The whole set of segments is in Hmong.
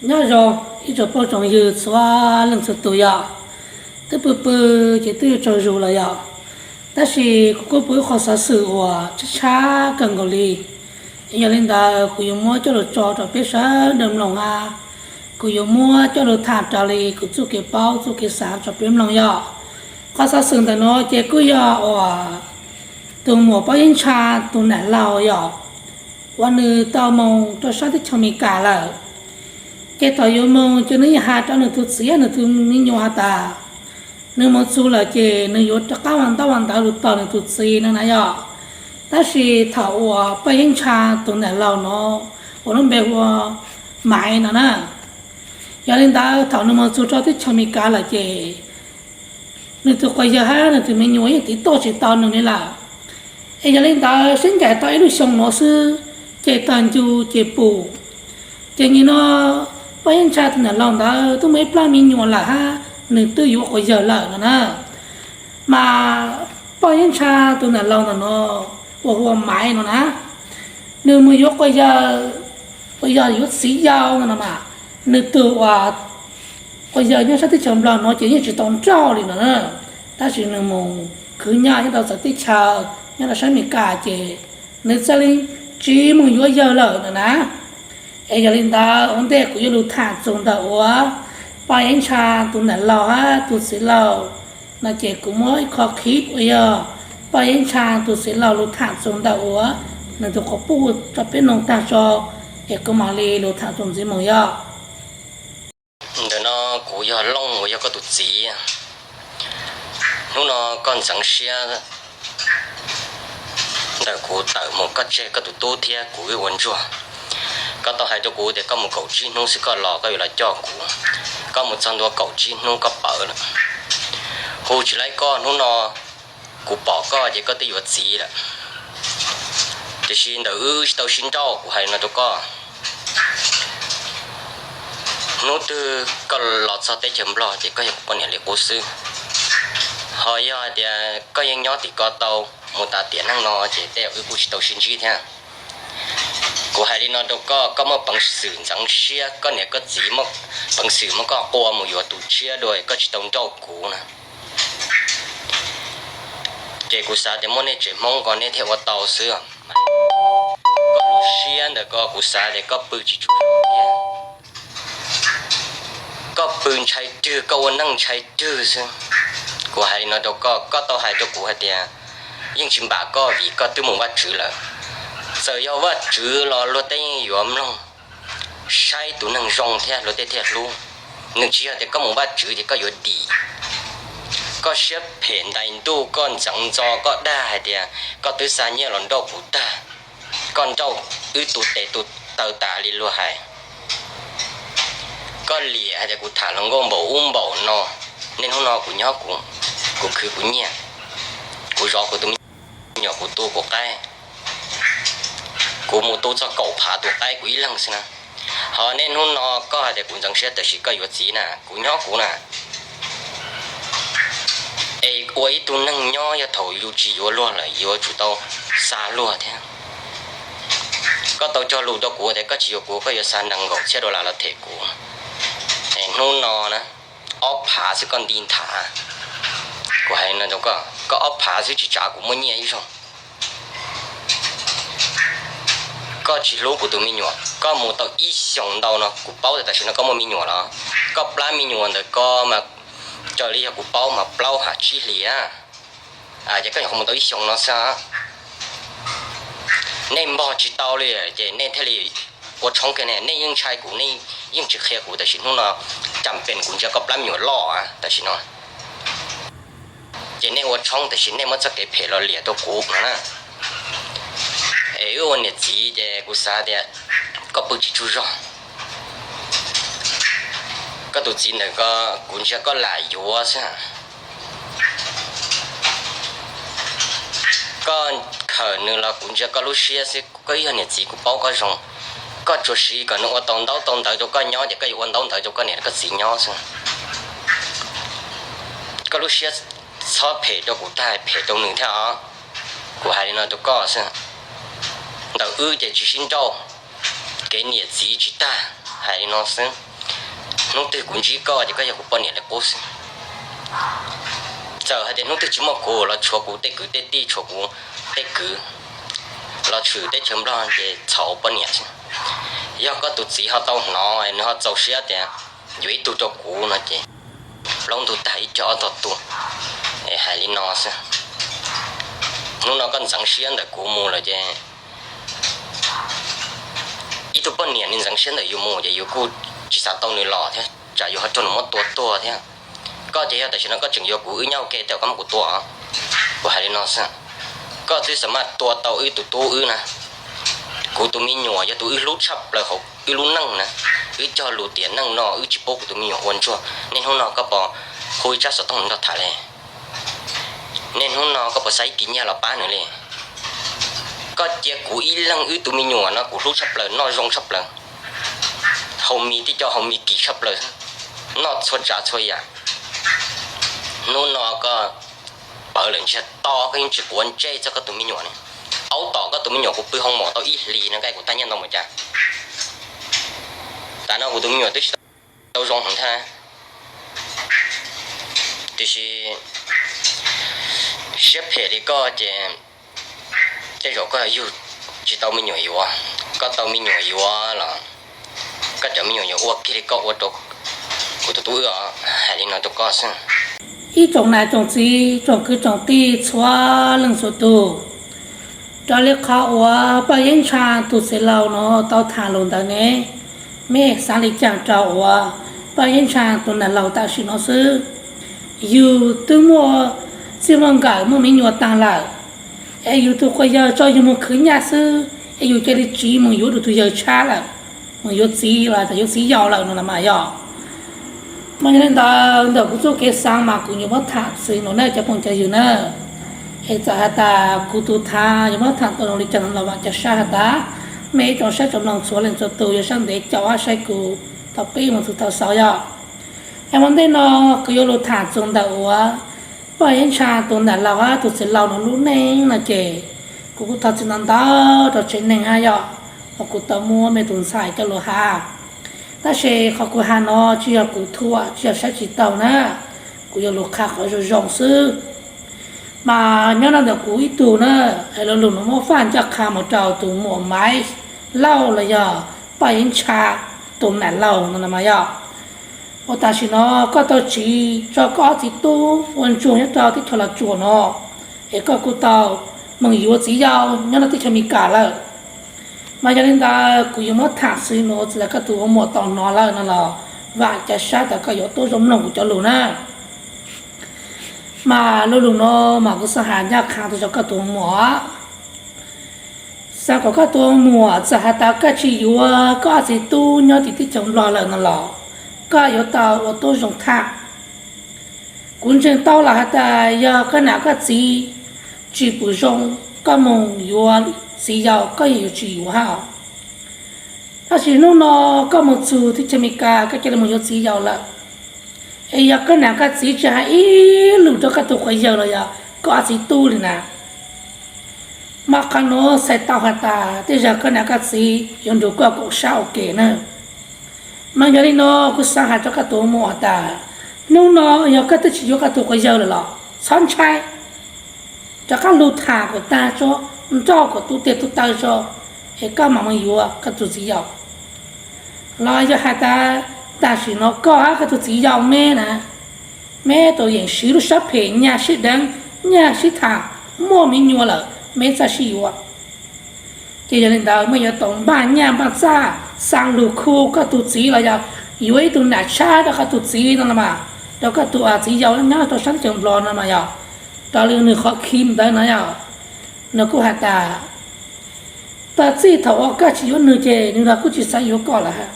Nyob zoo ib tsoom phooj tsoom ywg txhua leej txhua tus yom. Twb pw pw ces twb yuav tsaus zus lawm yom. Tab sis kuv kuj pom ib qho xov xwm uas tshab tshab kawg nkaus li. Yog li ntawd kuv yuav muab coj los tso rau peb sawv daws mloog hab kuv yuav muab coj los tham raws li kuv txoj kev paub txoj kev xav rau peb mloog yom. Qhov xov xwm ntawm no ces kuj yog uas tus muam Paj Yeeb Ntsha tus nam laug yom, uas nws tau mus rau sab teb chaws Amelikas lawm. Ces thaum yuav mus ces nws yeej has rau nws tus txiv nws tus me nyuam has tas nws mus txug lawm ces nws yuav rov qab ua ntaub ua ntawv lug tos nws tus txiv no na yom. Tab sis thaum uas Paj Yeeb Ntsha tus nam laug no uas lub npe hu ua Maiv no na, yog li ntawd thaum nws mus txug rau teb chaws Amelikas lawm ces nws tus quas yawg hab nws tus me nyuam yeej tiv tauj tsis tau nws li lawm. Es yog li ntawd sib ncaim tau ib lub xyoo no xwb ces tag ncu ces pum. Ces nim no Paj Yeeb Ntsha tus nam laug ntawd twb muaj ib plab me nyuam lawm hab nws twb yuav quas yawg lawm no na. Mas Paj Yeeb Ntsha tus nam laug ntawm no uas hu ua Maiv no na, nws mus yuav quas yawg, quas yawg yuav txiv yau no mas, nws tus uas quas yawg nyob sab teb chaws Nplog no ces yeej tsis tau nrauj li no na. Tab sis nws mus khwv nyob nyob rau txawv teb chaws nyob rau sab Amelikas ces nws txawm li tsis mus yuav yawg lawm no na. Es yog li ntawd ua ntej kuv yuav lug tham txug ntawm uas Paj Yeeb Ntsha tus nam laug hab tus txiv laug no ces kuv muab ib qho clip uas yog Paj Yeeb Ntsha tus txiv laug lug tham txug ntawm uas nws tus quas puj rau peb mloog tag tso, es kuv mam li lug tham txug ntxiv mus yom. Ntawm no kuv yog Looj uas yog koj tus txiv. Hnub no koj ntxeev siab ntawm kuv tawm mus koj tseg koj tus tub thiab kuv wb ua ntsuag. Koj tau hais rau kuv tias koj mus kaum tsib hnub xwb koj los koj yuav los coj kuv. Koj mus txog ntua kaum tsib hnub koj pawv lawm. Hu tsis laib koj, hnub no kuv pom koj ces koj twb yuav txiv lawm. Tiam sis ntawm wb tsis tau sib nrauj, kuv hais li no rau koj. Hnub twg koj los txog teb chaws Nplog ces koj yog kuv poj niam li qub xwb. Ho yog hais tias koj yeej nyob tim ko tau mus tas tiam neej no ces tej zaum wb kuj tsis tau sib ntsib thiab. Kuv hais li no rau koj, koj muaj peev xwm ntxeev siab koj niam koj txiv, muaj peev xwm muab koj qua mus yuav tus tshiab dua, koj tsis tau nrauj kuv na. Ces kuv xav tias muaj nej tsev Hmoob ko nej thiaj ua tau xwb. Koj lub siab ntawm ko kuv xav tias koj pw tsis tshua zoo kiag. Koj pw ntshai rwg, koj ua neej ntshai rwg xwb. Kuv hais li no rau koj, koj tau hais rau kuv hais tias yeej tsis npam koj vim koj twb mus Vajtswv lawm. Txawm yog Vajtswv los luag tej yeej yuav mloog, saib tus neeg zoo thiab luag tej thiaj hlub. Nws tsis yog tias koj mus Vajtswv ces koj yuav dim. Koj siab phem ntais ntuj, koj ntxeev ntxo, koj dag hais tias koj twb xa nyiaj los nrauj kuv tag, koj nrauj wb tu tes tu taw tas li luag hais. Koj liam hais tias kuv tham hluas nkauj npaum ub npaum no. Nej hnub no kuv nyob kuv, kuv khwv kuv nyiaj, kuv zov kuv tus me nyuam, kuv tu kuv qaib, kuv mus tu txog kaum phav tus qaib kuv ib leeg xwb na. Ho nej hnub no koj hais tias kuv ntxeev siab tab sis koj yuav txiv na, kuv nyob kuv na. Es ua ib tug neeg nyob yog thaum yus tsis yuav luag lawm yuav tsum tau xa luag thiab. Koj tau cog lus rau kuv tias koj tsis yuav kuv koj yuav xa nees nkaum txhiab dollar los them kuv. Es hnub no na, ob phav xwb koj nti nthav. Kuv hais no rau koj, koj ob phav xwb tsis tsav kuv muaj nyiaj ib zaug. Koj tsis hlub kuv tus me nyuam, koj mus tau ib xyoos ntau no, kuv paub tias tam sim no koj muaj me nyuam los, koj plab me nyuam ntawm ko mas raws li yog kuv paub mas plaub ham tsib hlis. Ces koj nyuam qhuav mus tau ib xyoos no xwb. Nej npog tsis tau li ces nej thiaj li ua tshoob kiag ne. Nej yeej ntshai kuv, nej yeej tsis qhia kuv, tam sim hnub no cam pes kuv ntsia koj plab me nyuam loj tam sim no. Ces nej ua tshoob tam sim nej muab txoj kev phem los liam rau kuv no na. Es wb ua niam txiv ces kuv xav tias koj pw tsis tsaug zog. Koj tus txiv ntawm ko kuv ntsia koj lam yuav xwb. Koj khawm nws los kuv ntsia koj lub siab xwb, koj ib yog niam txiv kuv paub koj zoo. Koj tsuas siv kom nws ua tau ntaub tau ntawv rau koj nyob ces koj yuav ua ntaub ntawv rau koj niam koj txiv nyob xwb. Koj lub siab txhob phem rau kuv tag, phem rau nws thiab os. Kuv hais li no rau koj xwb. Ntawm wb ces tsis sib nrauj, kev niam txiv tsis tag. Hais li no xwb, hnub twg kuv ntsib koj ces koj yog kuv poj niam li qub xwb. Txawm hais tias hnub twg tsis muaj kuv los tshuav kuv tej kwv tej tij, tshuav kuv tej kwv los tshwm teb chaws Nplog ces txhaum poj niam xwb. Yog koj tus txiv ho tau hnov, nws ho txaus siab tias yuav ib tug rau kuv no ces plaub ntug tag ib co ob tog tu. Es hais li no xwb, hnub no koj ntxeev siab ntawm kuv mus lawm ces ib tug poj niam nws ntxeev siab ntawm yus mus ces yus kuj tsis xav tau nws los thiab, tsam yus ho raug nws muab tua tuag thiab. Koj ces yog tam sim no koj tseem yuav kuv wb nyob ua ke tej zaum koj muab kuv tua. Kuv hais li no xwb, koj twb xav maj tua tau wb tus tub wb na. Kuv tus me nyuam yog tus wb hlub tshaj plaws hauv wb lub neej na. Wb cog lus tiam neej no wb tsis pub kuv tus me nyuam ua ntsuag. Niaj hnub no koj puas hu ib tsab xov tooj nrog tham li? Niaj hnub no koj puas xa ib kis nyiaj los pab nws li? Koj cia kuv ib leeg wb tus me nyuam no kuv hlub tshaj plaws, noj zoo tshaj plaws, haus mis tib co haus mis kim tshaj plaws, noj txhua tsav txhua yam. Hnub no koj pawv lawm ntsiag to, koj yeej tsis quav ntsej txog koj tus me nyuam li. Aub tom koj tus me nyuam kuv pw hoo mom tau ib hlis no, koj kuv tag nyiaj ntau npaum cas? Tam no kuv tus me nyuam twb tsis tau zoo heev thiab, tiam sis siab phem li koj ces tej zaum koj yug tsis tau me nyuam yuav. Koj tau me nyuam yuav los koj cov me nyuam yuav ua kiag li koj ua rau kuv tus tub wb os. Hais li no rau koj xwb. Ib tsoom niam tsoom txiv tsoom kwv tsoom tij txhua leej txhua tus, raws li qhov uas Paj Yeeb Ntsha tus txiv laus no tau tham lus ntawd ne, mej xav li cas rau uas Paj Yeeb Ntsha tus nam laus tam sim no xwb. Yus twb muaj txij muaj nkawm muaj me nyuam taag lawm, es yus tus quas yawg tso yus mus khwv nyaj xwb, es yus cia li tsiv mus yuav dua tus yawg tshab lawm, mus yuav txiv los yuav txiv yau lawm no los mas yog. Mas yog li ntawd ntawm kuv txuj kev xaav mas kuv yuav muab tham xwb no na cov phooj cov ywg na. Es txawm has tas kuv tus thav yuav muab tham tau zoo li cas no los vam ca sab has tas, mej ib tsoom saib tsoom mloog txhua leej txhua tus yuav sab ntev caum saib kuv thaum pib mus txug thaum xaus yog. Es ua ntej no kuv yuav lug tham txug ntawm uas Paj Yeeb Ntsha tus nam laus hab tus txiv laus no lub neej no ces kuv kuj thov txim ntau ntau rau tsev neeg hab yog, uas kuv tau muab mej tus ntxhais coj lug has. Tab sis qhov kuv has no tsis yog kuv thuam tsis yog saib tsis taug na, kuv yuav lug qha qhov zoo zoo xwb. Mas nyob no ntawm kuv ib tug na, es lo lus no muab faj ncaj qha mus rau tus muam Maiv Lauj los yog Paj Yeeb Ntsha tus nam laus no mas yog, ua tam sim no koj tau tsiv tso koj ob txiv tub ua ntsuag nyob rau teb chaws Los Tsuas no, es koj kuj tau moog yuav txiv yau nyob rau teb chaws Amelikas lawm. Mas yog li ntawd kuv yuav muab tham xwb no txawm tas koj tus muam tau hnov lawm no los vam ca sab tas koj yuav tuab zoo mloog kuv cov lus na. Mas lo lus no mas kuv xaav has ncaj qha tuaj rau koj tus muam. Xaav kom koj tus muam txawm has tas koj tsis yuav koj ob txiv tub nyob tim teb chaws Nplog lawm no los koj yuav tau ua tuab zoo tham. Kuv ntseeg tau lawm has tas yog koj nam koj txiv tsis pum zoo, koj moog yuav txiv yau koj yeej yuav tsis yuav hab. Tab sis hnub no koj moog txug teb chaws Amelikas koj ca le moog yuav txiv yau lawm, es yog koj nam koj txiv tsis has ib lus rau koj tus quas yawg los yog koj ob txiv tub li na, mas qhov nuav txhais tau has tas tej zag koj nam koj txiv yuav nrug koj koom sab ua ke na. Mas yog li no kuv xaav has rua koj tus muam tas, hnub no yog koj twb tsis yuav koj tus quas yawg lawm los txhob ntshai, rov qab lug tham kom tag tso, nrauj kom tu tes tu taw tso, es koj mam mus yuav koj tus txiv yau. Los yog has tas tam sim no koj hab koj tus txiv yau meb na, meb tau yeem siv lub sab phem nyaj sib deev, nyaj sib tham, muaj miv nyuas lawm meb txaj sib yuav. Ces yog li ntawd mej yuav tau npaj nyaj npaj txaj, xaa lug khu koj tus txiv los yog yuav ib tug nam tshab rau koj tus txiv no los mas, rau koj tus txiv yau nyob rau sab teb chaws Nplog no mas yog, raws li nwg qhov khi ntawd no yog, nws kuj has tas, txij thaum uas koj tsis yuav nwg ces nwg los kuj tsis xav yuav koj lawm hab.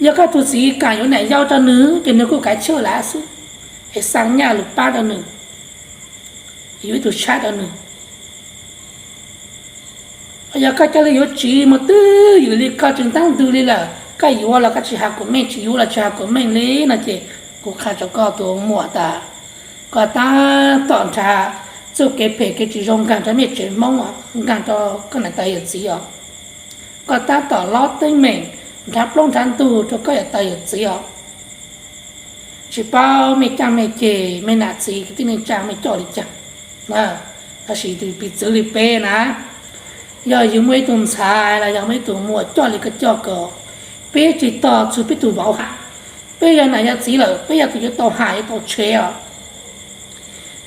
Yog koj tus txiv kam yuav nam yau rau nwg ces nwg kuj kav tsij lawm xwb, es xaa nyaj lug pab rau nwg, yuav ib tug tshab rau nwg. Yog koj ca le yuav tsiv mus twj ywm li koj tseem taab ntug li lawm, koj yuav los koj tsis has kuas meej, tsis yuav los tsis has kuas meej li no ces kuv qha rau koj tus muam tas, koj tab tom nrhav txuj kev phem kev tsis zoo nkaag rau mej tsev Hmoob, nkaag rau koj nam tais yawm txiv os. Koj tab tom lob teeb meem nrhav plaub nrhav ntug rau koj yawm tau yawm txiv os. Tsis paub mej caaj mej ceg, mej nam txiv kwv tij neej tsaa mej coj li caag. Tab sis piv txwv li peb na, yog yug muaj ib tug ntxhais los yog muaj ib tug muam coj li koj coj ko, peb tsis tog txug peb tug vauv has. Peb yog nam yog txiv lawm, peb yog tus yuav tau has yuav tau tshev os.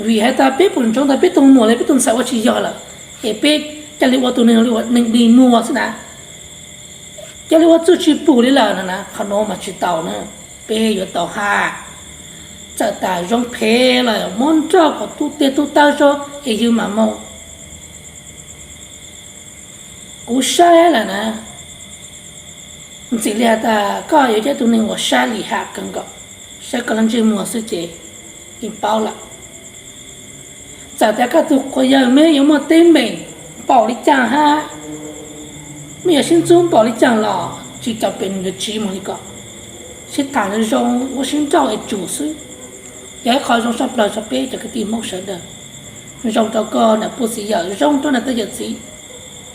Vim has tas peb pum ntsoov tas peb tug muam los peb tug ntxhais ua tsis yog lawm, es peb ca li ua tus neeg li ua neeg dig muag xwb na, ca li ua txuj tsis pum li lawm no na, qhov nuav mas tsis tau na. Peb yuav tau has, txawm tas zoo phem los muab nrauj kom tu tes tu taw tso, es yug mam moog. Kuv saib lawm na, ntxim li has tas koj yuav coj ib tug neeg uas saib lim ham kawg nkaus, saib koj lub ntsej muag xwb ces yeej paub lawm. Txawm tas koj tug quas yawg mej yuav muaj teeb meem npaum li caag hab, mej yuav sib ntxub npaum li caag los tsis cam pem nws yuav tsiv moog li ko. Sib thaam zoo zoo, ua sib nrauj es tsum xwb, yog ib qho zoo sab plawg rua peb cov kwv tij Moob sawv daws. Zoo rua koj nam puj txiv yawm, zoo rua nam tau yawm txiv,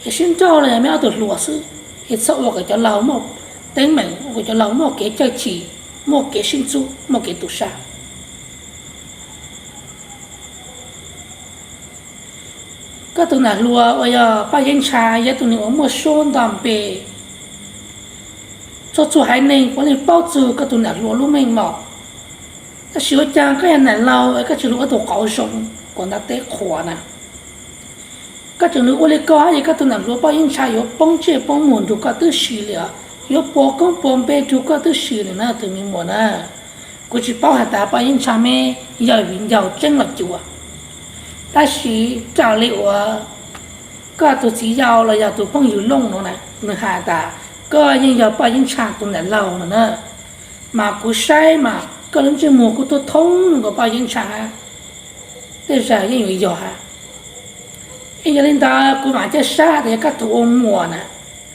es sib nrauj los yog mej ob tug hluas xwb, es txhob ua kom cov laug muaj teeb meem, ua kom cov laug muaj kev cawj chim, muaj kev sib ntxub, muaj kev tu sab. Koj tug nam hluas uas yog Paj Yeeb Ntsha yog tug neeg uas muaj suab nto npe, txhua txhua haiv neeg puav leej paub txug koj tug nam hluas lub meej mom. Tab sis ua caag koj yog nam laug es koj tsis lug ua tug qauv zoo kuas ntav teb qhuas na? Koj tseem lug ua li ko hab ces koj tug nam hluas Paj Yeeb Ntsha yuav poob ntsej poob muag nrug koj tib si li os, yuav puas koob puas npe nrug koj tib si li na tug me muam na. Kuv tsis paub has tas Paj Yeeb Ntsha meb yog viv ncaus tseeb los cuav, tab sis raws li uas koj tug txiv yau los yog tug phooj ywg Looj nuav na, nwg has tas koj yeej yog Paj Yeeb Ntsha tug nam laug no na. Mas kuv saib mas koj lub ntsej muag kuj thoob thoob nkaus Paj Yeeb Ntsha hab, tej zag yeej yuav yog hab. Es yog li ntawd kuv vaam caj sab tas yog koj tug ua muam na,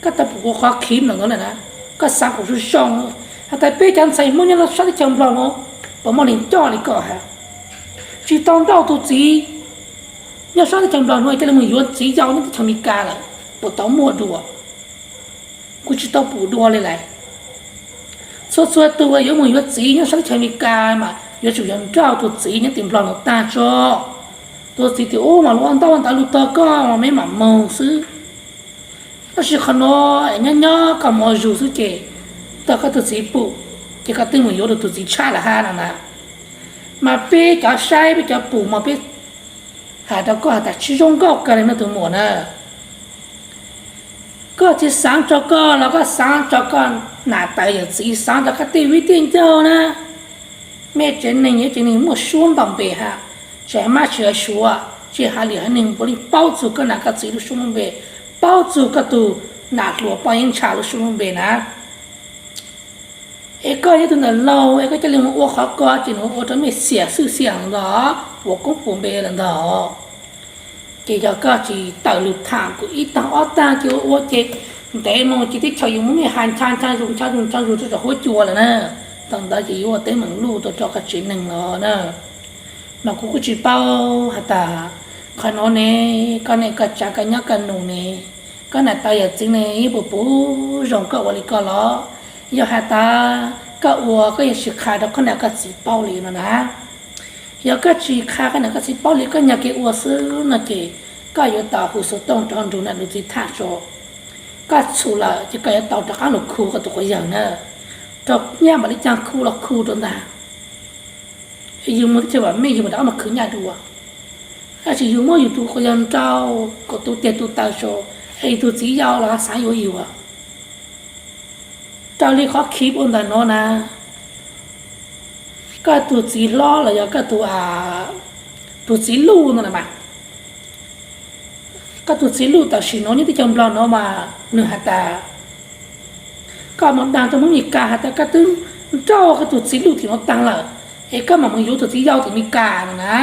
koj tau pum kuv qhov khib ntawm nuav lawm na, koj xaav kuas zoo zoo, has tas peb cov ntxhais Hmoob nyob rua sab teb chaws Nplog nuav puas muaj neeg coj li koj hab? Tsis tau nrauj tug txiv nyob sab teb chaws Nplog nuav ca le moog yuav txiv yau nyob teb chaws Amelikas lawm, puas tau muaj dua? Kuv tsis tau pum dua li lawm. Txhua txhua tug yuav moog yuav txiv nyob sab teb chaws Amelikas mas yuav tsum yog nrauj tug txiv nyob tim Nplog nuav taag tso. Tug txiv tim ub mas lug ua ntaub ua ntawv lug tog koj mas meb mam moog xwb. Tab sis qhov nuav nyob nyob koj mov zug xwb ces tog koj tug txiv pum, ces koj twb moog yuav dua tug txiv tshaj lawm hab no na. Mas peb cov saib peb cov pum mas peb has rua koj has tas tsis zoo nkauj kawg li no tug muam na. Koj tsis xaav rua koj los koj xaav rua koj nam tawv yawm txiv, xaav rua koj tej viv tej ncaus na. Mej tsev neeg yog tsev neeg muaj suab nto npe hab, tsis has mab tsis has suav, tsis has lwm haiv neeg puav leej paub txug koj nam koj txiv lub suab lub npe, paub txug koj tug nam hluas Paj Yeeb Ntsha lub suab lub npe na. Es koj yog tug nam laug es koj ca le moog ua qhov ko ces nws ua rua mej xiam xwb xiam lawm ntag, puas koob puas npe lawm ntag. Ces yog koj tsis tawm lug tham kuv ib taag ob taag ces ua ua ces ntev moog ces teb chaws yuav muab mej has ncha ncha zug ncha zug ncha zug rua saum huab cua lawm na. Thaum ntawd ces yuav ua teeb meem luj tuaj rua koj tsev neeg los na. Mas kuv kuj tsis paub has tas qhov nuav ne, koj niam koj tsav koj nyob koj nus ne, koj nam tawv yawm txiv ne yeej puas pum zoo koj ua li ko los? Yog has tas koj ua koj yeej tsis qha rua koj nam koj txiv paub li no na. Yog koj tsis qha koj nam koj txiv paub li, koj nyob kev ua xwb no ces koj yuav tau hu xov tooj rov nrug nam nrug txiv tham tso. Koj txhum lawm ces koj yuav tau rov qab lug khu koj tug quas yawg na. Rau nyaj mam li caag khu los khu rau ntag. Yug moog teb chaws vam meej yug mam rov qab moog khwv nyaj dua. Tab sis yug muab yug tug quas yawg nrauj kom tu tes tu taw tso, es yug tug txiv yau los xaav yuav yug. Raws li qhov khib ua ntawm nuav na, koj tug txiv hlob los yog koj tug, tug txiv luj no na mas, koj tug txiv luj tam sim nuav nyob teb chaws Nplog nuav mas nwg has tas koj moog daag rua Hmoob Mes Kas has tas koj twb nrauj koj tug txiv luj tim nuav taag lawm, es koj mam moog yuav tug txiv yau tim Mes Kas no na.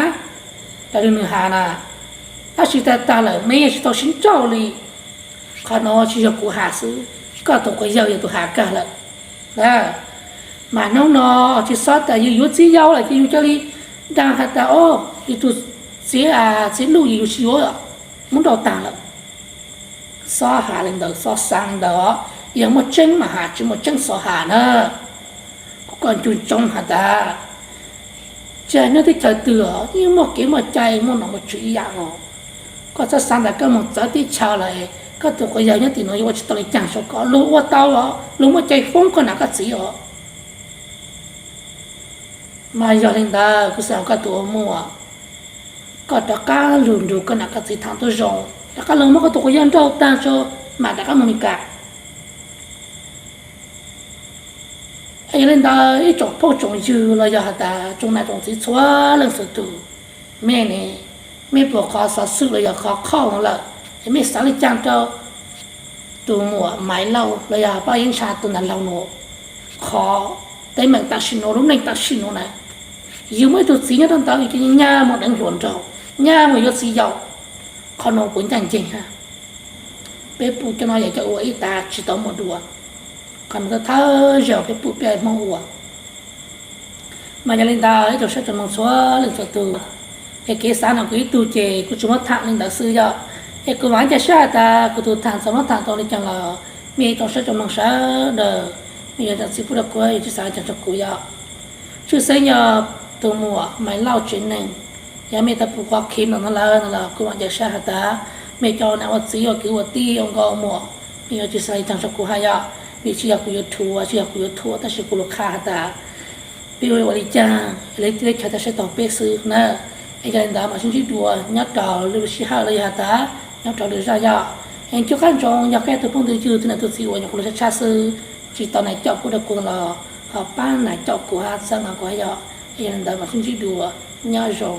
Raws li nwg has na, tab sis tag tag lawm meb yeej tsis tau sib nrauj li. Qhov nuav tsis yog kuv has xwb, koj tug quas yawg yog tug has kag lawm. Mas hnub no tsis xob tas yug yuav txiv yau lawm ces yug ca li daag has tas o, yug tug txiv, txiv luj yug tsis yuav, muab nrauj taag lawm. Xob has li ntawd, xob xaav li ntawd os. Yog muaj tseeb mas has, tsis muaj tseeb xov has na. Kuv kom ncu ntsoov has tas, tsis hais nyob teb chaws twg os yeej muaj kev muaj cai muaj nom muaj tswv ib yam os. Koj txhob xav tas koj mus txawv teb chaws lawm, koj tus quas yawg nyob tim no yuav ua tsis tau li caag saum koj. Luag ua tau os, luag muaj cai foob koj nam koj txiv os. Mas yog li ntawd kuv xav koj tus ua muam, koj rov qab lug nrug koj nam koj txiv tham tuab zoo, rov qab lug muab koj tus quas yawg nrauj tag tso, mam rov qab mus Mes Kas. Yog li ntawd ib tsoom phooj tsoom ywg los yog has tas tsoom nam tsoom txiv txhua leej txhua tug, mej ne, mej puas qhov xov xwm los yog qhov qhoj lawm, es mej xav li caag rau tus muam Maiv Lauj los yog Paj Yeeb Ntsha tus nam laug nuav? Qhov teeb meem tam sim nuav, lub neej tam sim nuav na, yug muaj ib tug txiv nyob rau ntawd ces nyaj mus deev hluas nraug, nyaj mus yuav txiv yaus. Qhov nuav puas ncaaj nceeg hab? Peb pum cov no yog cov ua ib tas tsis tau muaj dua. Qhov nuav thawj zaug peb pum peb Hmoob ua. Mas yog li ntawd ib tsoom saib tsoom mloog txhua leej txhua tug, es kev xav no kuv ib tug ces kuv tsuas muab tham li ntawd xwb yom. Es kuv vaam ca sab has tas kuv tus tham txawm muab tham tau li caag los mej tsoom saib tsoom mloog sawv daws, mej yuav zam txim pub rau kuv, yuav tsis xav li caag rau kuv yom. Tshwj xeeb yog tus muam Maiv Lauj tsev neeg, yog mej tau pum qhov clip no lawm no los kuv vaam ca sab has tas mej cov nam ua txiv ua kwv ua tij ua nkauj muam, mej yuav tsis xav li caag rau kuv hab yom. Vim tsis yog kuv yuav thuam, tsis yog kuv yuav thuam, tab sis kuv lug qha has tas peb ua ua li caag, teb chaws tau saib taug peb xwb na. Es yog li ntawd mam sib ntsib dua nyob rau lwm sij hawm los yog has tas nyob rau lwm zaj yom. Es nco qab ntsoov yog koj tus phooj ywg twg nam tug txiv uas nyuam qhuav lug tshab tshab xwb, tsis tau nam coj kuv rau kuv los ho pab nam coj kuv hab txhawb nqa kuv hab yom. Es yog li ntawd mam sib ntsib dua, nyob zoo.